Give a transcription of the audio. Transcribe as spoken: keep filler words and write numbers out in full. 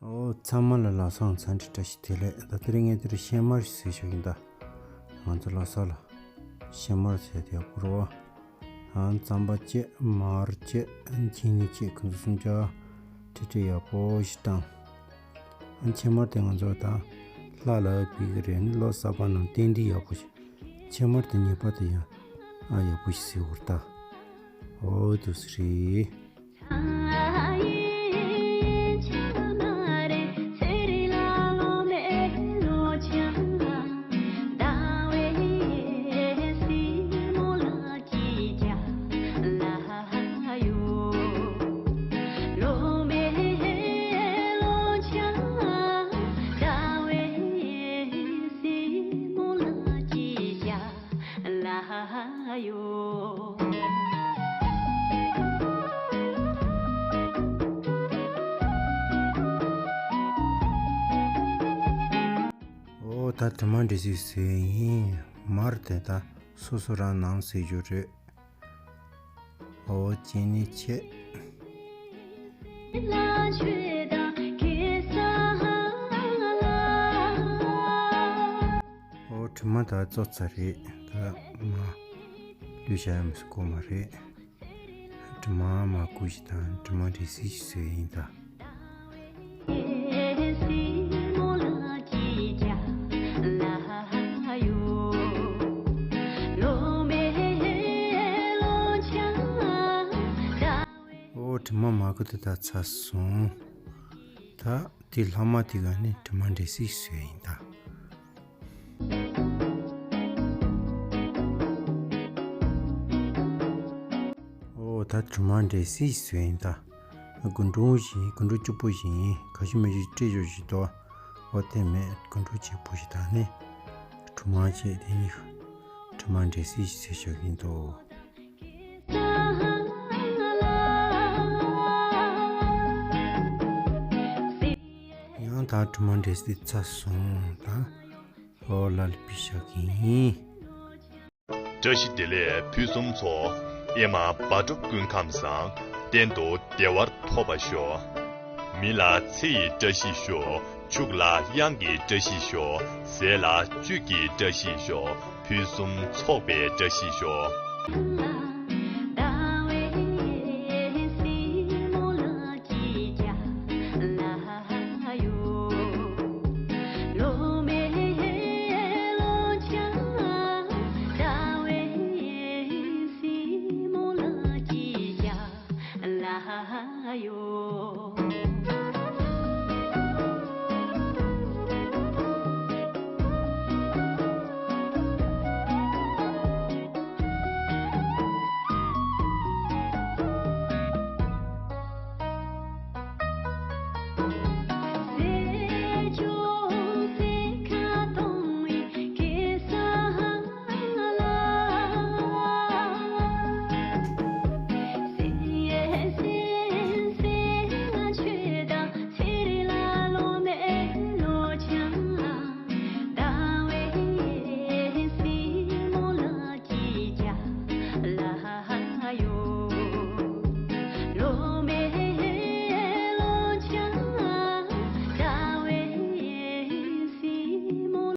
ཨོ་ཚང་མ་ལ་ལགས་སོ། འཚམས་འདྲི་བཀྲ་ཤིས་བདེ་ལེགས། ད་དེ་རིང་ངས་དེར་ཤན་མར་ཟེར་ཞུ་གི་ཡིན་ད། ང་ཚོ་ལྷ་ས་ལ་ཤན་མར་ཟེར་དེ་ཡག་པོ་རེད་བ། ཨང་རྩམ་པ་བཅད་མར་བཅད་ཨང་ཅི་ནི་བཅད་ཁོང་ཚོ་གསུམ་ཆ་ཁྲིད་ཁྲིད་ཡག་པོ་ཞིག་བཏང་། ཨང་ཕྱེ་མར་དེ་ང་ཚོ་ད་ལྷ་ལ་ཕུལ་གི་རེད། ལོ་གསར་པ་ནང་ཏན་ཏན་ཡག་པོ་ཞིག་ཕྱེ་མར་དེ་ཉེས་པ་དེ་ཡང་ཨ་ཡག་པོ་ཞིག་ཟེར་བར་ད། ཨོ་དུ་སི་རེད། ཨོ་ད་དྲི་མ་འདྲི་སྲིད་ཟེར་ཡིན། མར་དེ་ད་སོ་སོ་རང་ནང་ཟེར་རྒྱུ་རེད། ཨོ་ཅི་ནི་ཆེ། ཨོ་དྲི་མ་ད་ཙོ་ཚ་རེད། ད་མ་ལུས་བྱ་ཡམ་སུ་གོ་མ་རེད། དྲི་མ་མ་ཀུ་ཞིག་དང་དྲི་མ་འདྲི་སྲིད་ཞིག་ཟེར་ཡིན་ད། ཨོ་དྲི་མ་མ་ཀུ་དེ་ད་ཚ་སོང་། ད་དེ་ལྷག་མ་དེ་ག་ནི་དྲི་མ་འདྲི་སྲིད་ཞིག་ཟེར་ཡིན་ད། ཨོ་ད་དྲི་མ་འདྲི་སྲིད་ཞིག་ཟེར་ཡིན་ད། རྒུན་འབྲུམ་བཞིན་རྒུན་འབྲུམ་གཅིག་པོ་བཞིན་ག་ཤི་མ་ཤི་སྤྲད་ཆོག་ཞིག་ཏོ། ཨོ་དེ་མེད་རྒུན་འབྲུམ་གཅིག་པོ་ཞིག་ད་ནི། དྲི་མ་བཅད་དེ་ནི་དྲི་མ་འདྲི་སྲིད་ཞིག་ཟེར་ཆོག་ཡིན་ཏོ། ཡང་ད་དྲི་མ་འདྲི་སྲིད་ཚ་སོང་ད། ཨོ་ལ་ལ་པི་ཤ་གིན། བཀྲ་ཤིས་བདེ་ལེགས་ཕུན་སུམ་ཚོགས། ཨེ་མ་བག་དྲོ་ཀུན་ཁམས་བཟང་། གཏན་དུ་བདེ་བར་ཐོབ་པར་ཤོག། མི་ལ་ཚེ་ཡི་བཀྲ་ཤིས་ཤོག། ཕྱུགས་ལ་གཡང་གི་བཀྲ་ཤིས་ཤོག། ཟས་ལ་བཅུད་ཀྱི་བཀྲ་ཤིས་ཤོག། ཕུན་སུམ་ཚོགས་པའི་བཀྲ་ཤིས་ཤོག།